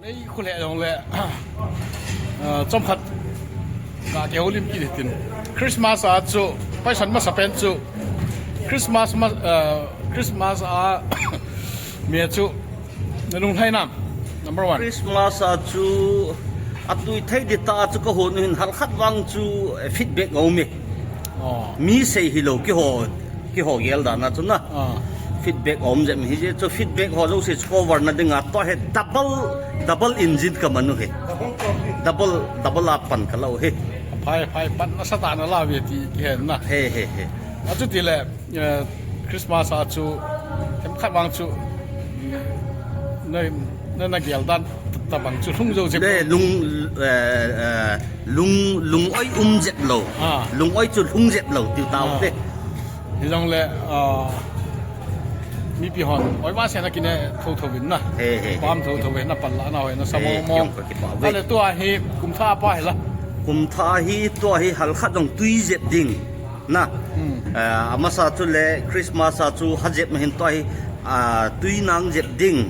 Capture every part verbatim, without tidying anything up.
Ei, khuleh jong le, ah, chomkhat ka kihoulim kit tin. Christmas a chu, paisan masa pen chu, Christmas ma-, ah, Christmas a, mi chu, na lunglhai nam, number one. Christmas a chu, atui thei di ta chu ka hon hin halkhat vang chu, eh, feedback a um e. Oh. Mi sei hilou kihou. Kihou gel dan a chu na. Ah. Feedback om jep hi je chu feedback ho jouse chu cover na dinga tua hi double, double engine ka man u hi. Double, double a pan ka la u hi. Phai, phai pan na sa ta na la ve ti kihen na. He, he, he. Achuti le, eh, Christmas a chu, themkhat vang chu, na, na, na gel dan tabang chu lhung jou jep. Le lung, eh, eh, lung, lung oi um jep lou. Ah. Lung oi chu lhung jep lou, tiu tau te. Hijongle, ah, mipi hon, oi va se na kine thotho vin na. He, he, he. Pam thotho vin na, pan la na hoi na, sa mo mo. He, kihong ka kipah ve. Ale tua hi, kum tha pa hi la. Kum tha hi, tua hi, halkhat jong tui jep ding. Na. Hmm. Ah, amasa chu le, Christmas a chu, ha jep ma hin tua hi, ah, tui nang jep ding.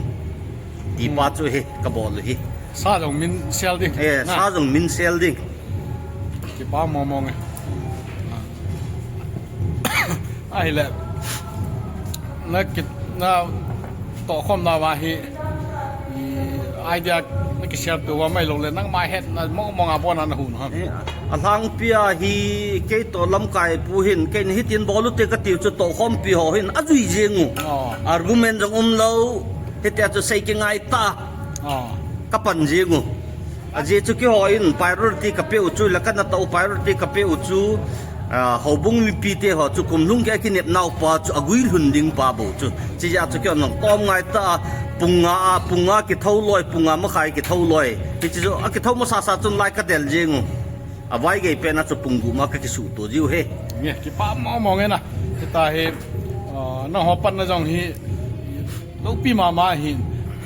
Ti pa chu hi, ka bol u hi. Sa jong min sel ding. Eh, na. Sa jong min sel ding. Kipa mong mong e. Ahile. Na kit, na tohkhom na va hi. I idea na ki share to va mai lou le. Nangma het na mong mong a bon na hun ha. Eh, alhangpi a hi kei to lamkai pu hin. Kei ni hitin bol u te ka tiu chu tohkhompi ho hin. Ajui jeng u. Oh. Argument jong um lou. Hitia chu sei kingai ta. Ah. Ka pan jeng u. Ajeh chu kihou in priority ka pe u chu, la ka na tao priority ka pe u chu, ah, houbung mipi te ho chu kum lhung kei a kinep nau pa chu agui lhun ding pa bou chu. Chijeh chu kihou nang tom ngai ta, pung nga a, pung nga kithou loi, pung nga makhai kithou loi. Hichi chu, akithou masa sa chun lai ka del jeng u. Avai gei pen a chu pung gup ma ka kisuh to jiu he. Nge, kipa mong mong e na. Hita hi, ah, nangho pan na jong hi, loupi mama hin.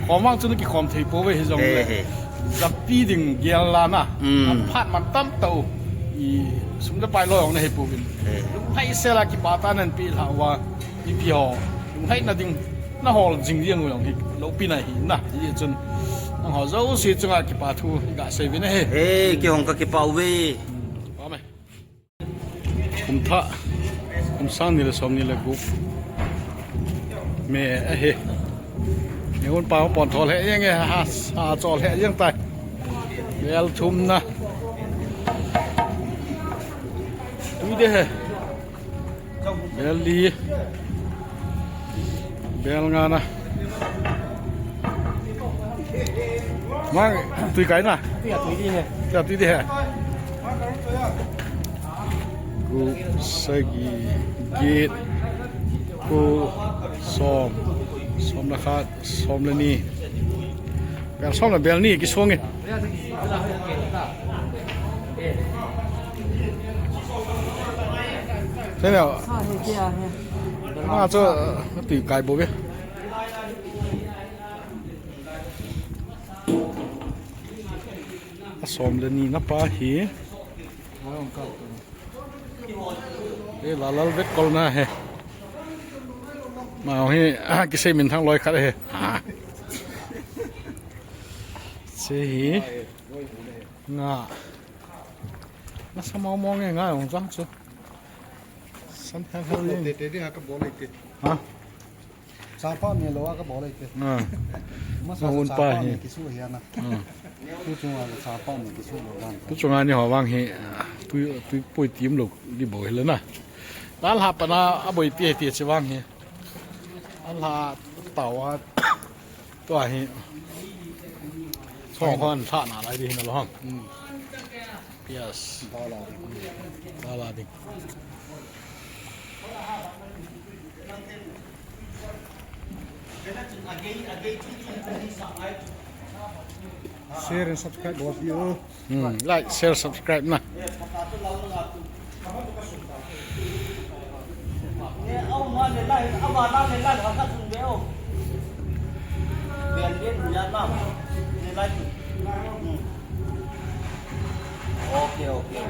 Khom vang chu na kikhom thei pou ve hijongle. He, he. Japi ding gel la na. Hmm. Aphat man tam tau. I sum le pai loi jong na he pouvin. He. Lunglhai sel a kipa tah nan pe lha uva. Mipi ho, lunglhaina ding, na hol jing jeng u jong hi, loupi na hi na, hijeh chun, nangho jouse chunga kipa thu, i ga sei uvin ahi. He, kihong ka kipa uve. Kipa me. Kum thah, kum sang ni le som ni le gup. Me ahi. Ni un pa pon thol he jeng e, ha, ha, chol he jeng tai. Bel thum na. Tui de he. Bel li. Bel nga na. Mang, tui kai na. Tui a tui di he. Tui a tui di he. Gup, sagi, get, ko, som, som le khat, som le ni. Bel som le bel ni kisong e. Thế nào? Sao thế kia hả? À, cho tùy cái bộ biết. Som le ni na pa hi. Ê, la lal vet kol na he. Ma hi, kisei min thang loi khat he. Che hi. Nga. Nasa mong mong e nga jong chang chu. San thang thang ni. Te te ding a ka bol e te. Ha? Chapa mi lo a ka bol e te. Ha. Masa un chapa pa mi hi. Kisu hi ana. Ha. Tu chunga chapa mi kisu lo dan. Tu chunga ni ho vang hi. Tu tu poi tim lo di bol hi le na. Lal ha pa na a boi ti ti chi vang hi. Lal ha tau a. Tua hi. Song hon tha na lai di hin lo ham. Hmm. Yes. Bala. Bala ding. Share and subscribe bol peh o. Hmm, like, share, subscribe na. Okay, okay.